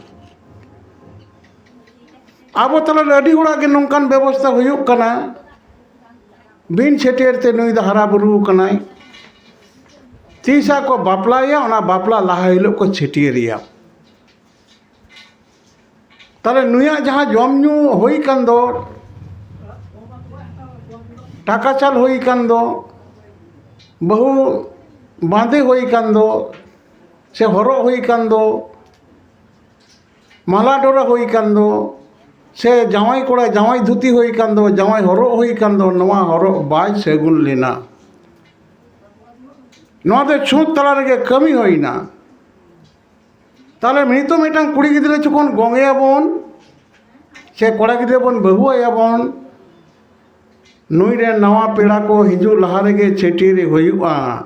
ᱟᱵᱚ ᱛᱟᱞᱟᱨᱮ ᱟᱹᱰᱤ ᱦᱚᱲᱟᱜ ᱜᱮ ᱱᱚᱝᱠᱟᱱ ᱵᱮᱵᱚᱥᱛᱷᱟ ᱦᱩᱭᱩᱜ ᱠᱟᱱᱟ, ᱵᱤᱱ ᱪᱷᱟᱹᱴᱭᱟᱹᱨ ᱛᱮ ᱱᱩᱭ ᱫᱚ ᱦᱟᱨᱟ ᱵᱩᱨᱩ ᱠᱟᱱᱟᱭ, ᱛᱤᱥᱟᱜ ᱠᱚ ᱵᱟᱯᱞᱟᱭᱟ, ᱚᱱᱟ ᱵᱟᱯᱞᱟ ᱞᱟᱦᱟ ᱦᱤᱞᱳᱜ ᱠᱚ ᱪᱷᱟᱹᱴᱭᱟᱹᱨᱮᱭᱟ᱾ ᱛᱟᱦᱞᱮ ᱱᱩᱭᱟᱜ ᱡᱟᱦᱟᱸ ᱡᱚᱢ ᱧᱩ ᱦᱩᱭ ᱠᱟᱱ ᱫᱚ, ᱴᱟᱠᱟ ᱪᱟᱞ ᱦᱩᱭ ᱠᱟᱱ ᱫᱚ, ᱵᱟᱹᱦᱩ ᱵᱟᱸᱫᱮ ᱦᱩᱭ ᱠᱟᱱ ᱫᱚ, ᱥᱮ ᱦᱚᱨᱚᱜ ᱦᱩᱭ ᱠᱟᱱ ᱫᱚ, ᱢᱟᱞᱟ ᱰᱚᱨᱟ ᱦᱩᱭ ᱠᱟᱱ ᱫᱚ, ᱥᱮ ᱡᱟᱶᱟᱭ ᱠᱚᱲᱟ ᱡᱟᱶᱟᱭ ᱫᱷᱩᱛᱤ ᱦᱩᱭ ᱠᱟᱱ ᱫᱚ, ᱡᱟᱶᱟᱭ ᱦᱚᱨᱚᱜ ᱦᱩᱭ ᱠᱟᱱ ᱫᱚ, ᱱᱚᱣᱟ ᱦᱚᱨᱚᱜ ᱵᱟᱭ ᱥᱟᱹᱜᱩᱱ ᱞᱮᱱᱟ᱾ ᱱᱚᱣᱟ ᱫᱚ ᱪᱷᱩᱸᱛ ᱛᱟᱞᱟ ᱨᱮᱜᱮ ᱠᱟᱹᱢᱤ ᱦᱩᱭᱱᱟ᱾ ᱛᱟᱦᱞᱮ ᱱᱤᱛᱚᱜ ᱢᱤᱫᱴᱟᱝ ᱠᱩᱲᱤ ᱜᱤᱫᱽᱨᱟᱹ ᱡᱚᱠᱷᱚᱱ ᱜᱚᱝᱮᱭᱟᱵᱚᱱ, ᱥᱮ ᱠᱚᱲᱟ ᱜᱤᱫᱽᱨᱟᱹ ᱵᱚᱱ ᱵᱟᱹᱦᱩ ᱟᱭᱟᱵᱚᱱ, ᱱᱩᱭ ᱨᱮᱱ ᱱᱟᱣᱟ ᱯᱮᱲᱟ ᱠᱚ ᱦᱤᱡᱩᱜ ᱞᱟᱦᱟ ᱨᱮᱜᱮ ᱪᱷᱟᱹᱴᱭᱟᱹᱨ ᱦᱩᱭᱩᱜᱼᱟ᱾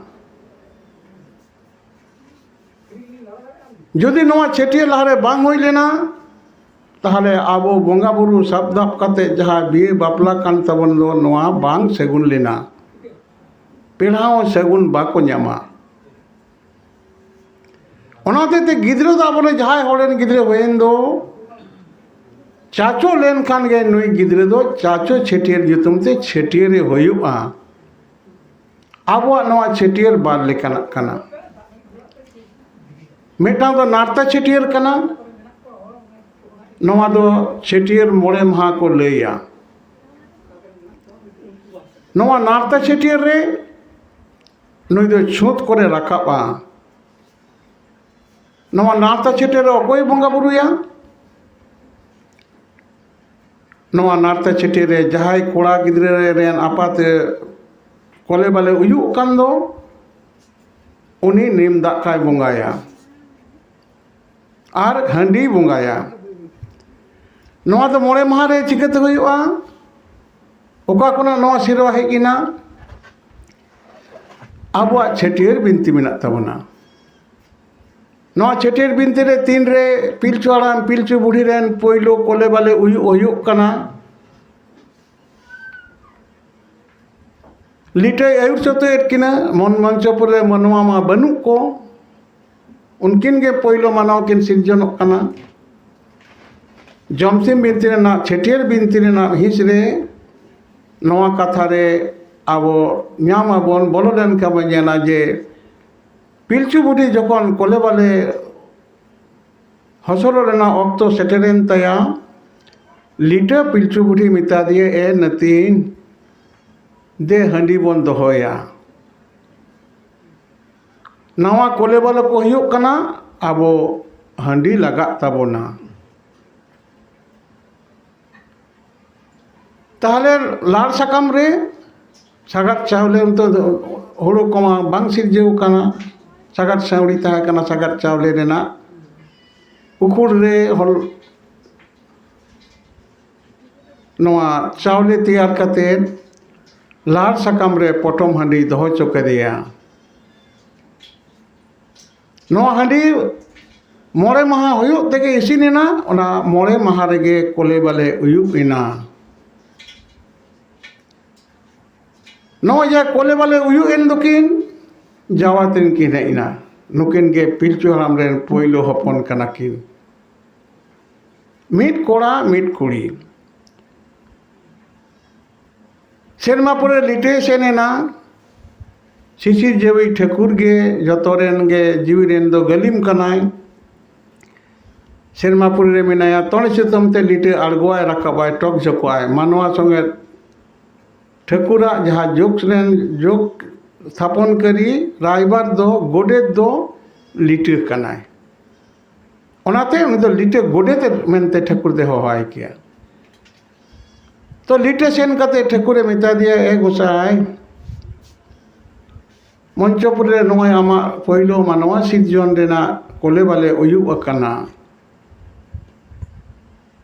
ᱡᱩᱫᱤ ᱱᱚᱣᱟ ᱪᱷᱟᱹᱴᱭᱟᱹᱨ ᱞᱟᱦᱟᱨᱮ ᱵᱟᱝ ᱦᱩᱭ ᱞᱮᱱᱟ, ᱛᱟᱦᱞᱮ ᱟᱵᱚ ᱵᱚᱸᱜᱟ ᱵᱩᱨᱩ ᱥᱟᱵ ᱫᱟᱵ ᱠᱟᱛᱮ ᱡᱟᱦᱟᱸ ᱵᱤᱭᱟᱹ ᱵᱟᱯᱞᱟ ᱠᱟᱱ ᱛᱟᱵᱚᱱ ᱫᱚ, ᱱᱚᱣᱟ ᱵᱟᱝ ᱥᱟᱹᱜᱩᱱ ᱞᱮᱱᱟ, ᱯᱮᱲᱟ ᱦᱚᱸ ᱥᱟᱹᱜᱩᱱ ᱵᱟᱠᱚ ᱧᱟᱢᱟ᱾ ᱚᱱᱟ ᱦᱚᱛᱮᱡ ᱛᱮ ᱜᱤᱫᱽᱨᱟᱹ ᱫᱚ ᱟᱵᱚᱨᱮᱱ ᱡᱟᱦᱟᱸᱭ ᱦᱚᱲ ᱨᱮᱱ ᱜᱤᱫᱽᱨᱟᱹ ᱦᱩᱭᱮᱱ ᱫᱚ, ᱪᱟᱪᱚ ᱞᱮᱱᱠᱷᱟᱱ ᱜᱮ ᱱᱩᱭ ᱜᱤᱫᱽᱨᱟᱹ ᱫᱚ ᱪᱟᱪᱚ ᱪᱷᱟᱹᱴᱭᱟᱹᱨ ᱧᱩᱛᱩᱢ ᱛᱮ ᱪᱷᱟᱹᱴᱭᱟᱹᱨᱮ ᱦᱩᱭᱩᱜᱼᱟ᱾ ᱟᱵᱚᱣᱟᱜ ᱱᱚᱣᱟ ᱪᱷᱟᱹᱴᱭᱟᱹᱨ ᱵᱟᱨ ᱞᱮᱠᱟᱱᱟᱜ ᱠᱟᱱᱟ᱾ ᱢᱤᱫᱴᱟᱝ ᱫᱚ ᱱᱟᱨᱛᱟ ᱪᱷᱟᱹᱴᱭᱟᱹᱨ ᱠᱟᱱᱟ, ᱱᱚᱣᱟ ᱫᱚ ᱪᱷᱟᱹᱴᱭᱟᱹᱨ ᱢᱚᱬᱮ ᱢᱟᱦᱟ ᱠᱚ ᱞᱟᱹᱭᱟ᱾ ᱱᱚᱣᱟ ᱱᱟᱨᱛᱟ ᱪᱷᱟᱹᱴᱭᱟᱹᱨ ᱨᱮ ᱱᱩᱭ ᱫᱚ ᱪᱷᱩᱸᱛ ᱠᱚᱨᱮ ᱨᱟᱠᱟᱵᱼᱟ᱾ ᱱᱚᱣᱟ ᱱᱟᱨᱛᱟ ᱪᱷᱟᱹᱴᱭᱟᱹᱨ ᱨᱮ ᱚᱠᱚᱭ ᱵᱚᱸᱜᱟ ᱵᱩᱨᱩᱭᱟ? ᱱᱚᱣᱟ ᱱᱟᱨᱛᱟ ᱪᱷᱟᱹᱴᱭᱟᱹᱨ ᱨᱮ ᱡᱟᱦᱟᱸᱭ ᱠᱚᱲᱟ ᱜᱤᱫᱽᱨᱟᱹ ᱨᱮᱱ ᱟᱯᱟᱛ ᱠᱚᱞᱮ ᱵᱟᱞᱮ ᱩᱭᱩᱜ ᱠᱟᱱ ᱫᱚ, ᱩᱱᱤ ᱱᱤᱢ ᱫᱟᱜ ᱠᱟᱭ ᱵᱚᱸᱜᱟᱭᱟ ᱟᱨ ᱦᱟᱺᱰᱤ ᱵᱚᱸᱜᱟᱭᱟ᱾ ᱱᱚᱣᱟ ᱫᱚ ᱢᱚᱬᱮ ᱢᱟᱦᱟ ᱨᱮ ᱪᱤᱠᱟᱹᱛᱮ ᱦᱩᱭᱩᱜᱼᱟ? ᱚᱠᱟ ᱠᱷᱚᱱᱟᱜ ᱱᱚᱣᱟ ᱥᱮᱨᱣᱟ ᱦᱮᱡ ᱮᱱᱟ? ᱟᱵᱚᱣᱟᱜ ᱪᱷᱟᱹᱴᱭᱟᱹᱨ ᱵᱤᱱᱛᱤ ᱢᱮᱱᱟᱜ ᱛᱟᱵᱚᱱᱟ᱾ ᱱᱚᱣᱟ ᱪᱷᱟᱹᱴᱭᱟᱹᱨ ᱵᱤᱱᱛᱤ ᱨᱮ ᱛᱤᱱᱨᱮ ᱯᱤᱞᱪᱩ ᱦᱟᱲᱟᱢ ᱯᱤᱞᱪᱩ ᱵᱩᱲᱦᱤ ᱨᱮᱱ ᱯᱳᱭᱞᱳ ᱠᱚᱞᱮ ᱵᱟᱞᱮ ᱩᱭᱩᱜ ᱦᱩᱭᱩᱜ ᱠᱟᱱᱟ, ᱞᱤᱴᱟᱹᱭ ᱟᱹᱭᱩᱨ ᱥᱟᱹᱛᱟᱹᱭᱮᱫ ᱠᱤᱱᱟ, ᱢᱚᱱ ᱢᱚᱧᱪᱚᱯᱩᱨ ᱨᱮ ᱢᱟᱱᱣᱟ ᱢᱟ ᱵᱟᱹᱱᱩᱜ ᱠᱚ, ᱩᱱᱠᱤᱱ ᱜᱮ ᱯᱳᱭᱞᱳ ᱢᱟᱱᱟᱣ ᱠᱤᱱ ᱥᱤᱨᱡᱚᱱᱚᱜ ᱠᱟᱱᱟ᱾ ᱡᱚᱢᱥᱤᱢ ᱵᱤᱱᱛᱤ ᱨᱮᱱᱟᱜ, ᱪᱷᱟᱹᱴᱭᱟᱹᱨ ᱵᱤᱱᱛᱤ ᱨᱮᱱᱟᱜ ᱦᱤᱸᱥ ᱨᱮ ᱱᱚᱣᱟ ᱠᱟᱛᱷᱟ ᱨᱮ ᱟᱵᱚ ᱧᱟᱢ ᱟᱵᱚᱱ, ᱵᱚᱞᱚ ᱞᱮᱱᱠᱷᱟᱱ ᱵᱚᱱ ᱧᱮᱞᱟ ᱡᱮ ᱯᱤᱞᱪᱩ ᱵᱩᱰᱷᱤ ᱡᱚᱠᱷᱚᱱ ᱠᱚᱞᱮ ᱵᱟᱞᱮ ᱦᱚᱥᱚᱨᱚᱜ ᱨᱮᱱᱟᱜ ᱚᱠᱛᱚ ᱥᱮᱴᱮᱨᱮᱱ ᱛᱟᱭᱟ, ᱞᱤᱴᱟᱹ ᱯᱤᱞᱪᱩ ᱵᱩᱰᱷᱤ ᱢᱮᱛᱟ ᱫᱮᱭᱟ, "ᱮ ᱱᱟᱹᱛᱤᱧ, ᱫᱮ ᱦᱟᱺᱰᱤ ᱵᱚᱱ ᱫᱚᱦᱚᱭᱟ, ᱱᱟᱣᱟ ᱠᱚᱞᱮ ᱵᱟᱞᱮ ᱠᱚ ᱦᱩᱭᱩᱜ ᱠᱟᱱᱟ, ᱟᱵᱚ ᱦᱟᱺᱰᱤ ᱞᱟᱜᱟᱜ ᱛᱟᱵᱚᱱᱟ᱾" ᱛᱟᱦᱚᱞᱮ ᱞᱟᱲ ᱥᱟᱠᱟᱢ ᱨᱮ ᱥᱟᱜᱟᱫ ᱪᱟᱣᱞᱮ, ᱱᱤᱛᱚᱜ ᱫᱚ ᱦᱩᱲᱩ ᱠᱚᱢᱟ ᱵᱟᱝ ᱥᱤᱨᱡᱟᱹᱣ ᱠᱟᱱᱟ, ᱥᱟᱜᱟᱫ ᱥᱟᱹᱣᱲᱤ ᱛᱟᱦᱮᱸ ᱠᱟᱱᱟ, ᱥᱟᱜᱟᱫ ᱪᱟᱣᱞᱮ ᱨᱮᱱᱟᱜ ᱩᱠᱷᱩᱲ ᱨᱮ ᱦᱚᱞ-, ᱱᱚᱣᱟ ᱪᱟᱣᱞᱮ ᱛᱮᱭᱟᱨ ᱠᱟᱛᱮ ᱞᱟᱲ ᱥᱟᱠᱟᱢ ᱨᱮ ᱯᱚᱴᱚᱢ ᱦᱟᱺᱰᱤ ᱫᱚᱦᱚ ᱦᱚᱪᱚ ᱠᱮᱫᱮᱭᱟ᱾ ᱱᱚᱣᱟ ᱦᱟᱺᱰᱤ ᱢᱚᱬᱮ ᱢᱟᱦᱟ ᱦᱩᱭᱩᱜ ᱛᱮᱜᱮ ᱤᱥᱤᱱ ᱮᱱᱟ, ᱚᱱᱟ ᱢᱚᱬᱮ ᱢᱟᱦᱟ ᱨᱮᱜᱮ ᱠᱚᱞᱮ ᱵᱟᱞᱮ ᱩᱭᱩᱜ ᱮᱱᱟ᱾ ᱱᱚᱜᱼᱚᱭ ᱡᱮ ᱠᱚᱞᱮ ᱵᱟᱞᱮ ᱩᱭᱩᱜ ᱮᱱ ᱫᱚᱠᱤᱱ, ᱡᱟᱶᱟᱭ ᱛᱮᱱ ᱠᱤᱱ ᱦᱮᱡ ᱮᱱᱟ᱾ ᱱᱩᱠᱤᱱ ᱜᱮ ᱯᱤᱞᱪᱩ ᱦᱟᱲᱟᱢ ᱨᱮᱱ ᱯᱳᱭᱞᱳ ᱦᱚᱯᱚᱱ ᱠᱟᱱᱟ ᱠᱤᱱ, ᱢᱤᱫ ᱠᱚᱲᱟ ᱢᱤᱫ ᱠᱩᱲᱤ᱾ ᱥᱮᱨᱢᱟ ᱯᱩᱨᱤ ᱨᱮ ᱞᱤᱴᱟᱹᱭ ᱥᱮᱱ ᱮᱱᱟ᱾ ᱥᱤᱥᱤᱨ ᱡᱟᱹᱣᱤᱡ ᱴᱷᱟᱹᱠᱩᱨ ᱜᱮ ᱡᱚᱛᱚ ᱨᱮᱱ ᱜᱮ ᱡᱤᱣᱤ ᱨᱮᱱ ᱫᱚ ᱜᱟᱹᱞᱤᱢ ᱠᱟᱱᱟᱭ᱾ ᱥᱮᱨᱢᱟ ᱯᱩᱨᱤ ᱨᱮ ᱢᱮᱱᱟᱭᱟ, ᱛᱚᱲᱮ ᱥᱩᱛᱟᱹᱢ ᱛᱮ ᱞᱤᱴᱟᱹ ᱟᱬᱜᱚᱣᱟᱭ, ᱨᱟᱠᱟᱵᱟᱭ, ᱴᱚᱠ ᱡᱷᱚᱠᱚᱜᱼᱟᱭ᱾ ᱢᱟᱱᱣᱟ ᱥᱚᱸᱜᱮ ᱴᱷᱟᱹᱠᱩᱨᱟᱜ ᱡᱟᱦᱟᱸ ᱡᱳᱜᱽ ᱨᱮᱱ ᱡᱳᱜᱽ ᱛᱷᱟᱯᱚᱱ ᱠᱟᱹᱨᱤ ᱨᱟᱭᱵᱟᱨ ᱫᱚ ᱜᱚᱰᱮᱛ ᱫᱚ ᱞᱤᱴᱟᱹ ᱠᱟᱱᱟᱭ᱾ ᱚᱱᱟᱛᱮ ᱩᱱᱤ ᱫᱚ ᱞᱤᱴᱟᱹ ᱜᱚᱰᱮᱛ ᱢᱮᱱᱛᱮ ᱴᱷᱟᱹᱠᱩᱨ ᱫᱚᱭ ᱦᱚᱦᱚᱣᱟᱭ ᱠᱮᱭᱟ᱾ ᱛᱚ ᱞᱤᱴᱟᱹ ᱥᱮᱱ ᱠᱟᱛᱮ ᱴᱷᱟᱹᱠᱩᱨᱮ ᱢᱮᱛᱟ ᱫᱮᱭᱟ, "ᱮ ᱜᱚᱸᱥᱟᱭ, ᱢᱚᱧᱪᱚᱯᱩᱨᱤ ᱨᱮ ᱱᱚᱜᱼᱚᱭ ᱟᱢᱟᱜ ᱯᱳᱭᱞᱳ ᱢᱟᱱᱣᱟ ᱥᱤᱨᱡᱚᱱ ᱨᱮᱱᱟᱜ ᱠᱚᱞᱮ ᱵᱟᱞᱮ ᱦᱩᱭᱩᱜ ᱟᱠᱟᱱᱟ᱾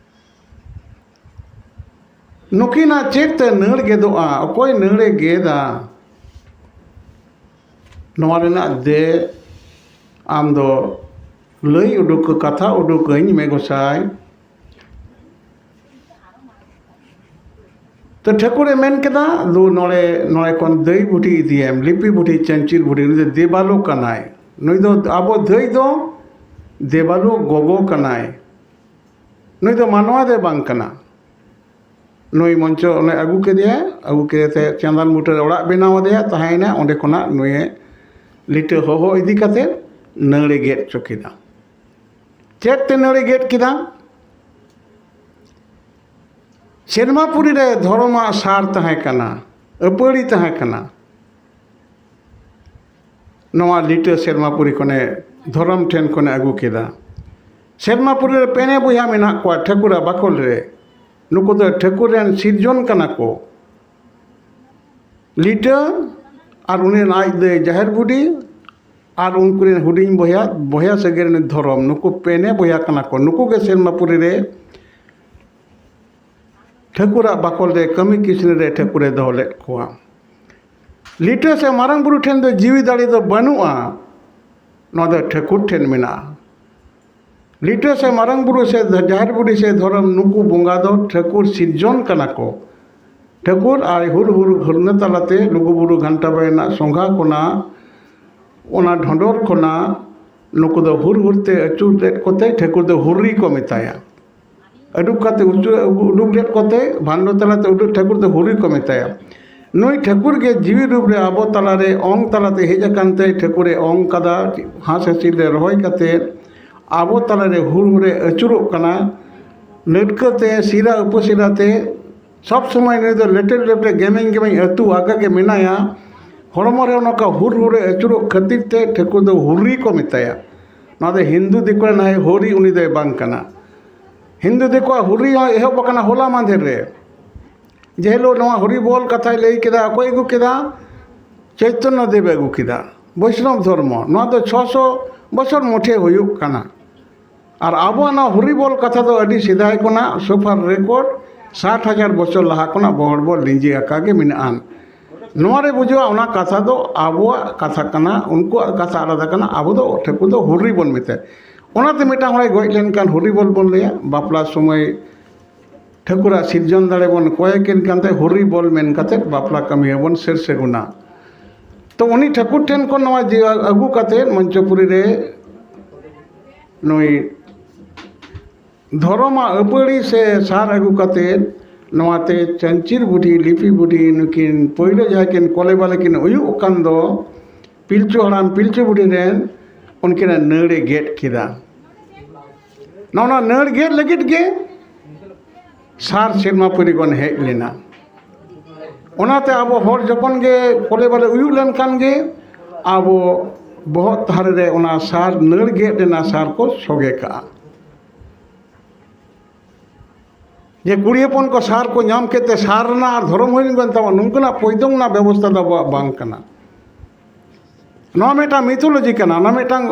ᱱᱩᱠᱤᱱᱟᱜ ᱪᱮᱫ ᱛᱮ ᱱᱟᱹᱲ ᱜᱮᱫᱚᱜᱼᱟ? ᱚᱠᱚᱭ ᱱᱟᱹᱲᱮ ᱜᱮᱫᱟ? ᱱᱚᱣᱟ ᱨᱮᱱᱟᱜ ᱫᱮ ᱟᱢ ᱫᱚ ᱞᱟᱹᱭ ᱩᱰᱩᱠ, ᱠᱟᱛᱷᱟ ᱩᱰᱩᱠᱟᱹᱧ ᱢᱮ ᱜᱚᱸᱥᱟᱭ᱾" ᱛᱚ ᱴᱷᱟᱹᱠᱩᱨᱮ ᱢᱮᱱ ᱠᱮᱫᱟ, "ᱫᱩ ᱱᱚᱲᱮ, ᱱᱚᱲᱮ ᱠᱷᱚᱱ ᱫᱟᱹᱭ ᱵᱩᱰᱷᱤ ᱤᱫᱤᱭᱮᱢ, ᱞᱤᱯᱤ ᱵᱩᱰᱷᱤ, ᱪᱟᱹᱧᱪᱤᱨ ᱵᱩᱰᱷᱤ, ᱱᱩᱭ ᱫᱚ ᱫᱮᱵᱟᱞᱳ ᱠᱟᱱᱟᱭ, ᱱᱩᱭ ᱫᱚ ᱟᱵᱚ ᱫᱟᱹᱭ ᱫᱚ ᱫᱮᱵᱟᱞᱳ ᱜᱚᱜᱚ ᱠᱟᱱᱟᱭ, ᱱᱩᱭ ᱫᱚ ᱢᱟᱱᱣᱟ ᱫᱚᱭ ᱵᱟᱝ ᱠᱟᱱᱟ᱾" ᱱᱩᱭ ᱢᱚᱧᱪᱚ ᱚᱱᱮ ᱟᱹᱜᱩ ᱠᱮᱫᱮᱭᱟ, ᱟᱹᱜᱩ ᱠᱮᱫᱮ ᱛᱮ ᱪᱟᱸᱫᱟᱱ ᱵᱩᱴᱟᱹ ᱨᱮ ᱚᱲᱟᱜ ᱵᱮᱱᱟᱣ ᱟᱫᱮᱭᱟ, ᱛᱟᱦᱮᱸᱭᱮᱱᱟ᱾ ᱚᱸᱰᱮ ᱠᱷᱚᱱᱟᱜ ᱱᱩᱭᱮ ᱞᱤᱴᱟᱹ ᱦᱚᱦᱚ ᱤᱫᱤ ᱠᱟᱛᱮ ᱱᱟᱹᱲᱮ ᱜᱮᱫ ᱦᱚᱪᱚ ᱠᱮᱫᱟ᱾ ᱪᱮᱫ ᱛᱮ ᱱᱟᱹᱲᱮ ᱜᱮᱫ ᱠᱮᱫᱟ? ᱥᱮᱨᱢᱟᱯᱩᱨᱤ ᱨᱮ ᱫᱷᱚᱨᱚᱢᱟᱜ ᱥᱟᱨ ᱛᱟᱦᱮᱸ ᱠᱟᱱᱟ, ᱟᱹᱯᱟᱹᱲᱤ ᱛᱟᱦᱮᱸ ᱠᱟᱱᱟ᱾ ᱱᱚᱣᱟ ᱞᱤᱴᱟᱹ ᱥᱮᱨᱢᱟᱯᱩᱨᱤ ᱠᱷᱚᱱᱮ, ᱫᱷᱚᱨᱚᱢ ᱴᱷᱮᱱ ᱠᱷᱚᱱᱮ ᱟᱹᱜᱩ ᱠᱮᱫᱟ᱾ ᱥᱮᱨᱢᱟᱯᱩᱨᱤ ᱨᱮ ᱯᱮᱱᱮ ᱵᱚᱭᱦᱟ ᱢᱮᱱᱟᱜ ᱠᱚᱣᱟ ᱴᱷᱟᱹᱠᱩᱨᱟᱜ ᱵᱟᱠᱷᱳᱞ ᱨᱮ᱾ ᱱᱩᱠᱩ ᱫᱚ ᱴᱷᱟᱹᱠᱩᱨ ᱨᱮᱱ ᱥᱤᱨᱡᱚᱱ ᱠᱟᱱᱟ ᱠᱚ᱾ ᱞᱤᱴᱟᱹ ᱟᱨ ᱩᱱᱤ ᱨᱮᱱ ᱟᱡ ᱫᱟᱹᱭ ᱡᱟᱦᱮᱨ ᱵᱩᱰᱷᱤ ᱟᱨ ᱩᱱᱠᱩ ᱨᱮᱱ ᱦᱩᱰᱤᱧ ᱵᱚᱭᱦᱟ, ᱵᱚᱭᱦᱟ ᱥᱟᱹᱜᱟᱹᱭ ᱨᱮᱱ ᱫᱷᱚᱨᱚᱢ, ᱱᱩᱠᱩ ᱯᱮᱱᱮ ᱵᱚᱭᱦᱟ ᱠᱟᱱᱟ ᱠᱚ᱾ ᱱᱩᱠᱩ ᱜᱮ ᱥᱮᱨᱢᱟᱯᱩᱨᱤ ᱨᱮ ᱴᱷᱟᱹᱠᱩᱨᱟᱜ ᱵᱟᱠᱷᱳᱞ ᱨᱮ ᱠᱟᱹᱢᱤ ᱠᱤᱥᱱᱤ ᱨᱮ ᱴᱷᱟᱹᱠᱩᱨᱮ ᱫᱚᱦᱚ ᱞᱮᱫ ᱠᱚᱣᱟ᱾ ᱞᱤᱴᱟᱹ ᱥᱮ ᱢᱟᱨᱟᱝ ᱵᱩᱨᱩ ᱴᱷᱮᱱ ᱫᱚ ᱡᱤᱣᱤ ᱫᱟᱲᱮ ᱫᱚ ᱵᱟᱹᱱᱩᱜᱼᱟ, ᱱᱚᱣᱟ ᱫᱚ ᱴᱷᱟᱹᱠᱩᱨ ᱴᱷᱮᱱ ᱢᱮᱱᱟᱜᱼᱟ᱾ ᱞᱤᱴᱟᱹ ᱥᱮ ᱢᱟᱨᱟᱝ ᱵᱩᱨᱩ ᱥᱮ ᱡᱟᱦᱮᱨ ᱵᱩᱰᱷᱤ ᱥᱮ ᱫᱷᱚᱨᱚᱢ, ᱱᱩᱠᱩ ᱵᱚᱸᱜᱟ ᱫᱚ ᱴᱷᱟᱹᱠᱩᱨ ᱥᱤᱨᱡᱚᱱ ᱠᱟᱱᱟ ᱠᱚ᱾ ᱴᱷᱟᱹᱠᱩᱨ ᱟᱡ ᱦᱩᱨ ᱦᱩᱨ ᱦᱩᱨᱱᱟᱹ ᱛᱟᱞᱟᱛᱮ ᱞᱩᱜᱩ ᱵᱩᱨᱩ ᱜᱷᱟᱱᱴᱟ ᱵᱟᱲᱮ ᱨᱮᱱᱟᱜ ᱥᱚᱸᱜᱷᱟ ᱠᱷᱚᱱᱟᱜ, ᱚᱱᱟ ᱰᱷᱚᱸᱰᱚᱨ ᱠᱷᱚᱱᱟᱜ ᱱᱩᱠᱩ ᱫᱚ ᱦᱩᱨ ᱦᱩᱨ ᱛᱮ ᱟᱹᱪᱩᱨ ᱞᱮᱫ ᱠᱚᱛᱮ ᱴᱷᱟᱹᱠᱩᱨ ᱫᱚ ᱦᱩᱨᱤ ᱠᱚ ᱢᱮᱛᱟᱭᱟ᱾ ᱩᱰᱩᱠ ᱠᱟᱛᱮ ᱩᱪᱩ-, ᱩᱰᱩᱠ ᱞᱮᱫ ᱠᱚᱛᱮ, ᱵᱷᱟᱱᱰᱚ ᱛᱟᱞᱟᱛᱮ ᱩᱰᱩᱠ ᱴᱷᱟᱹᱠᱩᱨ ᱫᱚ ᱦᱩᱨᱤ ᱠᱚ ᱢᱮᱛᱟᱭᱟ᱾ ᱱᱩᱭ ᱴᱷᱟᱹᱠᱩᱨ ᱜᱮ ᱡᱤᱣᱤ ᱨᱩᱯ ᱨᱮ ᱟᱵᱚ ᱛᱟᱞᱟᱨᱮ ᱚᱝ ᱛᱟᱞᱟᱛᱮ ᱦᱮᱡ ᱟᱠᱟᱱ ᱛᱮ ᱴᱷᱟᱹᱠᱩᱨᱮ ᱚᱝ ᱠᱟᱫᱟ, ᱦᱟᱸᱥ ᱦᱟᱹᱥᱤᱞ ᱨᱮ ᱨᱚᱦᱚᱭ ᱠᱟᱛᱮ ᱟᱵᱚ ᱛᱟᱞᱟᱨᱮ ᱦᱩᱨ ᱦᱩᱨᱮ ᱟᱹᱪᱩᱨᱚᱜ ᱠᱟᱱᱟ᱾ ᱱᱟᱹᱴᱠᱟᱹ ᱛᱮ, ᱥᱤᱨᱟ ᱩᱯᱟᱹᱥᱤᱨᱟ ᱛᱮ, ᱥᱚᱵ ᱥᱚᱢᱚᱭ ᱱᱩᱭ ᱫᱚ ᱞᱮᱴᱮ ᱞᱮᱴᱮ ᱜᱮᱢᱮᱧ ᱜᱮᱢᱮᱧ ᱟᱹᱛᱩ ᱟᱜᱟ ᱜᱮ ᱢᱮᱱᱟᱭᱟ᱾ ᱦᱚᱲᱢᱚ ᱨᱮ ᱱᱚᱝᱠᱟ ᱦᱩᱨ ᱦᱩᱨᱮ ᱟᱹᱪᱩᱨᱚᱜ ᱠᱷᱟᱹᱛᱤᱨ ᱛᱮ ᱴᱷᱟᱹᱠᱩᱨ ᱫᱚ ᱦᱩᱨᱤ ᱠᱚ ᱢᱮᱛᱟᱭᱟ᱾ ᱱᱚᱣᱟ ᱫᱚ ᱦᱤᱱᱫᱩ ᱫᱤᱠᱩ ᱨᱮᱱ ᱦᱳᱨᱤ, ᱩᱱᱤ ᱫᱚᱭ ᱵᱟᱝ ᱠᱟᱱᱟ᱾ ᱦᱤᱱᱫᱩ ᱫᱤᱠᱩᱣᱟᱜ ᱦᱳᱨᱤ ᱦᱚᱸ ᱮᱦᱚᱵ ᱟᱠᱟᱱᱟ ᱦᱚᱞᱟ ᱢᱟᱫᱷᱮᱨ ᱨᱮ᱾ ᱡᱮ ᱦᱤᱞᱳᱜ ᱱᱚᱣᱟ ᱦᱚᱨᱤ ᱵᱚᱞ ᱠᱟᱛᱷᱟᱭ ᱞᱟᱹᱭ ᱠᱮᱫᱟ, ᱚᱠᱚᱭ ᱟᱹᱜᱩ ᱠᱮᱫᱟ? ᱪᱳᱭᱛᱚᱱᱱᱚ ᱫᱮᱵᱮ ᱟᱹᱜᱩ ᱠᱮᱫᱟ᱾ ᱵᱳᱭᱥᱱᱚᱵ ᱫᱷᱚᱨᱢᱚ, ᱱᱚᱣᱟ ᱫᱚ ᱪᱷᱚᱥᱚ ᱵᱚᱪᱷᱚᱨ ᱢᱩᱴᱷᱮ ᱦᱩᱭᱩᱜ ᱠᱟᱱᱟ᱾ ᱟᱨ ᱟᱵᱚᱣᱟᱜ ᱱᱚᱣᱟ ᱦᱚᱨᱤ ᱵᱚᱞ ᱠᱟᱛᱷᱟ ᱫᱚ ᱟᱹᱰᱤ ᱥᱮᱫᱟᱭ ᱠᱷᱚᱱᱟᱜ, so far record, ᱥᱟᱴ ᱦᱟᱡᱟᱨ ᱵᱚᱪᱷᱚᱨ ᱞᱟᱦᱟ ᱠᱷᱚᱱᱟᱜ ᱵᱚᱦᱚᱲ ᱵᱚᱞ ᱞᱤᱸᱡᱤ ᱟᱠᱟ ᱜᱮ ᱢᱮᱱᱟᱜᱼᱟ᱾ ᱱᱚᱣᱟ ᱨᱮ ᱵᱩᱡᱷᱟᱹᱜᱼᱟ, ᱚᱱᱟ ᱠᱟᱛᱷᱟ ᱫᱚ ᱟᱵᱚᱣᱟᱜ ᱠᱟᱛᱷᱟ ᱠᱟᱱᱟ, ᱩᱱᱠᱩᱣᱟᱜ ᱠᱟᱛᱷᱟ ᱟᱞᱟᱫᱟ ᱠᱟᱱᱟ, ᱟᱵᱚ ᱫᱚ ᱴᱷᱟᱹᱠᱩᱨ ᱫᱚ ᱦᱚᱨᱤ ᱵᱚᱱ ᱢᱮᱛᱟᱭ᱾ ᱚᱱᱟᱛᱮ ᱢᱤᱫᱴᱟᱝ ᱦᱚᱲᱮ ᱜᱚᱡ ᱞᱮᱱᱠᱷᱟᱱ ᱦᱚᱨᱤ ᱵᱚᱞ ᱵᱚᱱ ᱞᱟᱹᱭᱟ, ᱵᱟᱯᱞᱟ ᱥᱚᱢᱚᱭ ᱴᱷᱟᱹᱠᱩᱨᱟᱜ ᱥᱤᱨᱡᱚᱱ ᱫᱟᱲᱮ ᱵᱚᱱ ᱠᱚᱭ ᱟᱹᱠᱤᱱ ᱠᱟᱱᱛᱮ ᱦᱚᱨᱤ ᱵᱚᱞ ᱢᱮᱱ ᱠᱟᱛᱮ ᱵᱟᱯᱞᱟ ᱠᱟᱹᱢᱤ ᱦᱚᱸᱵᱚᱱ ᱥᱟᱹᱨ ᱥᱟᱹᱜᱩᱱᱟ᱾ ᱛᱚ ᱩᱱᱤ ᱴᱷᱟᱹᱠᱩᱨ ᱴᱷᱮᱱ ᱠᱷᱚᱱ ᱱᱚᱣᱟ ᱡᱤ-, ᱟᱹᱜᱩ ᱠᱟᱛᱮ ᱢᱚᱧᱪᱚᱯᱩᱨᱤ ᱨᱮ ᱱᱩᱭ ᱫᱷᱚᱨᱚᱢᱟᱜ ᱟᱹᱯᱟᱹᱲᱤ ᱥᱮ ᱥᱟᱨ ᱟᱹᱜᱩ ᱠᱟᱛᱮ ᱱᱚᱣᱟᱛᱮ ᱪᱟᱧᱪᱤᱨ ᱵᱩᱰᱷᱤ, ᱞᱤᱯᱤ ᱵᱩᱰᱷᱤ, ᱱᱩᱠᱤᱱ ᱯᱳᱭᱞᱳ ᱡᱟᱦᱟᱸ ᱠᱤᱱ ᱠᱚᱞᱮ ᱵᱟᱞᱮ ᱠᱤᱱ ᱩᱭᱩᱜ ᱠᱟᱱ ᱫᱚ ᱯᱤᱞᱪᱩ ᱦᱟᱲᱟᱢ ᱯᱤᱞᱪᱩ ᱵᱩᱰᱷᱤ ᱨᱮᱱ, ᱩᱱᱠᱤᱱᱟᱜ ᱱᱟᱹᱲᱮ ᱜᱮᱫ ᱠᱮᱫᱟ᱾ ᱱᱚᱣᱟ ᱱᱟᱹᱲ ᱜᱮᱫ ᱞᱟᱹᱜᱤᱫ ᱜᱮ ᱥᱟᱨ ᱥᱮᱨᱢᱟ ᱯᱚᱨᱤᱜᱚᱱ ᱦᱮᱡ ᱞᱮᱱᱟ᱾ ᱚᱱᱟᱛᱮ ᱟᱵᱚ ᱦᱚᱲ ᱡᱚᱠᱷᱚᱱ ᱜᱮ ᱠᱚᱞᱮ ᱵᱟᱞᱮ ᱩᱭᱩᱜ ᱞᱮᱱᱠᱷᱟᱱ ᱜᱮ ᱟᱵᱚ ᱵᱚᱦᱚᱜ ᱛᱷᱟᱨᱮ ᱨᱮ ᱚᱱᱟ ᱥᱟᱨ, ᱱᱟᱹᱲ ᱜᱮᱫ ᱨᱮᱱᱟᱜ ᱥᱟᱨ ᱠᱚ ᱥᱚᱜᱮ ᱠᱟᱜᱼᱟ᱾ ᱡᱮ ᱠᱩᱲᱤ ᱦᱚᱯᱚᱱ ᱠᱚ ᱥᱟᱨ ᱠᱚ ᱧᱟᱢ ᱠᱮᱫ ᱛᱮ ᱥᱟᱨ ᱨᱮᱱᱟᱜ ᱟᱨ ᱫᱷᱚᱨᱚᱢ ᱦᱩᱭ ᱞᱮᱱ ᱛᱟᱵᱚᱱᱟ, ᱱᱚᱝᱠᱟᱱᱟᱜ ᱯᱚᱭᱫᱚᱝ ᱨᱮᱱᱟᱜ ᱵᱮᱵᱚᱥᱛᱷᱟ ᱫᱚ ᱟᱵᱚᱣᱟᱜ ᱵᱟᱝ ᱠᱟᱱᱟ᱾ ᱱᱚᱣᱟ ᱢᱤᱫᱴᱟᱝ mythology ᱠᱟᱱᱟ, ᱱᱚᱣᱟ ᱢᱤᱫᱴᱟᱝ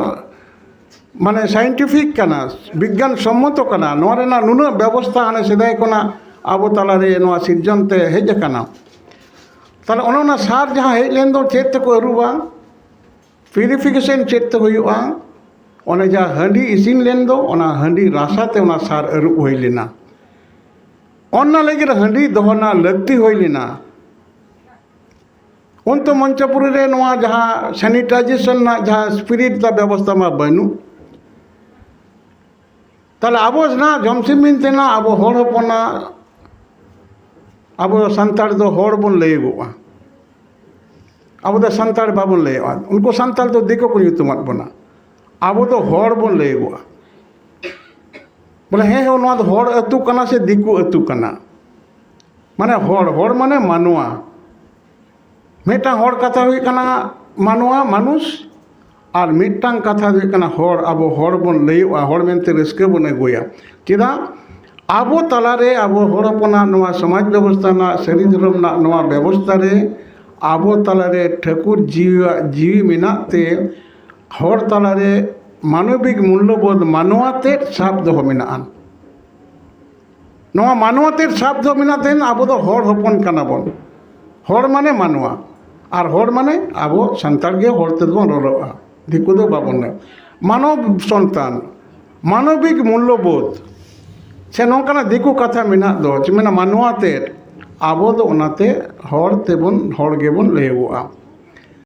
ᱢᱟᱱᱮ scientific ᱠᱟᱱᱟ, ᱵᱤᱜᱽᱜᱟᱱ ᱥᱚᱢᱢᱚᱛᱚ ᱠᱟᱱᱟ᱾ ᱱᱚᱣᱟ ᱨᱮᱱᱟᱜ ᱱᱩᱱᱟᱹᱜ ᱵᱮᱵᱚᱥᱛᱷᱟ ᱦᱟᱱᱮ ᱥᱮᱫᱟᱭ ᱠᱷᱚᱱᱟᱜ ᱟᱵᱚ ᱛᱟᱞᱟᱨᱮ ᱱᱚᱣᱟ ᱥᱤᱨᱡᱚᱱ ᱛᱮ ᱦᱮᱡ ᱟᱠᱟᱱᱟ᱾ ᱛᱟᱦᱞᱮ ᱚᱱᱮ ᱚᱱᱟ ᱥᱟᱨ ᱡᱟᱦᱟᱸ ᱦᱮᱡ ᱞᱮᱱ ᱫᱚ ᱪᱮᱫ ᱛᱮᱠᱚ ᱟᱹᱨᱩᱵᱟ? Purification ᱪᱮᱫ ᱛᱮ ᱦᱩᱭᱩᱜᱼᱟ? ᱚᱱᱮ ᱡᱟᱦᱟᱸ ᱦᱟᱺᱰᱤ ᱤᱥᱤᱱ ᱞᱮᱱ ᱫᱚ, ᱚᱱᱟ ᱦᱟᱺᱰᱤ ᱨᱟᱥᱟ ᱛᱮ ᱚᱱᱟ ᱥᱟᱨ ᱟᱹᱨᱩᱵ ᱦᱩᱭ ᱞᱮᱱᱟ᱾ ᱚᱱᱟ ᱞᱟᱹᱜᱤᱫ ᱦᱟᱺᱰᱤ ᱫᱚᱦᱚ ᱨᱮᱱᱟᱜ ᱞᱟᱹᱠᱛᱤ ᱦᱩᱭ ᱞᱮᱱᱟ᱾ ᱩᱱᱛᱚ ᱢᱚᱧᱪᱚᱯᱩᱨᱤ ᱨᱮ ᱱᱚᱣᱟ ᱡᱟᱦᱟᱸ sanitization ᱨᱮᱱᱟᱜ ᱡᱟᱦᱟᱸ spirit ᱨᱮᱱᱟᱜ ᱵᱮᱵᱚᱥᱛᱷᱟ ᱢᱟ ᱵᱟᱹᱱᱩᱜ᱾ ᱛᱟᱦᱞᱮ ᱟᱵᱚ ᱥᱮᱱᱟᱜ ᱡᱚᱢᱥᱤᱢ ᱵᱤᱱᱛᱤ ᱨᱮᱱᱟᱜ ᱟᱵᱚ ᱦᱚᱲ ᱦᱚᱯᱚᱱᱟᱜ ᱟᱵᱚ ᱥᱟᱱᱛᱟᱲ ᱫᱚ ᱦᱚᱲ ᱵᱚᱱ ᱞᱟᱹᱭᱟᱹᱜᱚᱜᱼᱟ᱾ ᱟᱵᱚ ᱫᱚ ᱥᱟᱱᱛᱟᱲ ᱵᱟᱵᱚᱱ ᱞᱟᱹᱭᱟᱹᱜᱼᱟ᱾ ᱩᱱᱠᱩ ᱥᱟᱱᱛᱟᱲ ᱫᱚ ᱫᱤᱠᱩ ᱠᱚ ᱧᱩᱛᱩᱢᱟᱫ ᱵᱚᱱᱟ᱾ ᱟᱵᱚ ᱫᱚ ᱦᱚᱲ ᱵᱚᱱ ᱞᱟᱹᱭᱟᱹᱜᱚᱜᱼᱟ᱾ ᱵᱚᱞᱮ, ᱦᱮᱸ, ᱦᱮᱸ, ᱱᱚᱣᱟ ᱫᱚ ᱦᱚᱲ ᱟᱹᱛᱩ ᱠᱟᱱᱟ ᱥᱮ ᱫᱤᱠᱩ ᱟᱹᱛᱩ ᱠᱟᱱᱟ? ᱢᱟᱱᱮ ᱦᱚᱲ, ᱦᱚᱲ ᱢᱟᱱᱮ ᱢᱟᱱᱣᱟ᱾ ᱢᱤᱫᱴᱟᱝ ᱦᱚᱲ ᱠᱟᱛᱷᱟ ᱦᱩᱭᱩᱜ ᱠᱟᱱᱟ ᱢᱟᱱᱣᱟ, ᱢᱟᱱᱩᱥ, ᱟᱨ ᱢᱤᱫᱴᱟᱝ ᱠᱟᱛᱷᱟ ᱫᱚ ᱦᱩᱭᱩᱜ ᱠᱟᱱᱟ ᱦᱚᱲ᱾ ᱟᱵᱚ ᱦᱚᱲ ᱵᱚᱱ ᱞᱟᱹᱭᱚᱜᱼᱟ, ᱦᱚᱲ ᱢᱮᱱᱛᱮ ᱨᱟᱹᱥᱠᱟᱹ ᱵᱚᱱ ᱟᱹᱜᱩᱭᱟ᱾ ᱪᱮᱫᱟᱜ? ᱟᱵᱚ ᱛᱟᱞᱟᱨᱮ, ᱟᱵᱚ ᱦᱚᱲ ᱦᱚᱯᱚᱱᱟᱜ ᱱᱚᱣᱟ ᱥᱚᱢᱟᱡᱽ ᱵᱮᱵᱚᱥᱛᱷᱟ ᱨᱮᱱᱟᱜ, ᱥᱟᱹᱨᱤ ᱫᱷᱚᱨᱚᱢ ᱨᱮᱱᱟᱜ ᱱᱚᱣᱟ ᱵᱮᱵᱚᱥᱛᱷᱟ ᱨᱮ ᱟᱵᱚ ᱛᱟᱞᱟᱨᱮ ᱴᱷᱟᱹᱠᱩᱨ ᱡᱤᱣᱤᱭᱟᱜ ᱡᱤᱣᱤ ᱢᱮᱱᱟᱜ ᱛᱮ, ᱦᱚᱲ ᱛᱟᱞᱟᱨᱮ ᱢᱟᱱᱚᱵᱤᱠ ᱢᱩᱞᱞᱚᱵᱳᱫᱷ, ᱢᱟᱱᱣᱟ ᱛᱮᱫ ᱥᱟᱵ ᱫᱚᱦᱚ ᱢᱮᱱᱟᱜᱼᱟ᱾ ᱱᱚᱣᱟ ᱢᱟᱱᱣᱟ ᱛᱮᱫ ᱥᱟᱵ ᱫᱚᱦᱚ ᱢᱮᱱᱟᱜ ᱛᱮ ᱟᱵᱚ ᱫᱚ ᱦᱚᱲ ᱦᱚᱯᱚᱱ ᱠᱟᱱᱟ ᱵᱚᱱ᱾ ᱦᱚᱲ ᱢᱟᱱᱮ ᱢᱟᱱᱣᱟ, ᱟᱨ ᱦᱚᱲ ᱢᱟᱱᱮ ᱟᱵᱚ ᱥᱟᱱᱛᱟᱲ ᱜᱮ ᱦᱚᱲ ᱛᱮᱫᱚ ᱵᱚᱱ ᱨᱚᱲᱚᱜᱼᱟ, ᱫᱤᱠᱩ ᱫᱚ ᱵᱟᱵᱚᱱ ᱞᱟᱹᱭᱟ᱾ ᱢᱟᱱᱚᱵ ᱥᱚᱱᱛᱟᱱ, ᱢᱟᱱᱚᱵᱤᱠ ᱢᱩᱞᱞᱚᱵᱳᱫᱷ ᱥᱮ ᱱᱚᱝᱠᱟᱱᱟᱜ ᱫᱤᱠᱩ ᱠᱟᱛᱷᱟ ᱢᱮᱱᱟᱜ ᱫᱚ, ᱪᱮᱫ ᱢᱮᱱᱟ, ᱢᱟᱱᱣᱟ ᱛᱮᱫ, ᱟᱵᱚ ᱫᱚ ᱚᱱᱟᱛᱮ ᱦᱚᱲ ᱛᱮᱵᱚᱱ, ᱦᱚᱲ ᱜᱮᱵᱚᱱ ᱞᱟᱹᱭᱚᱜᱚᱜᱼᱟ᱾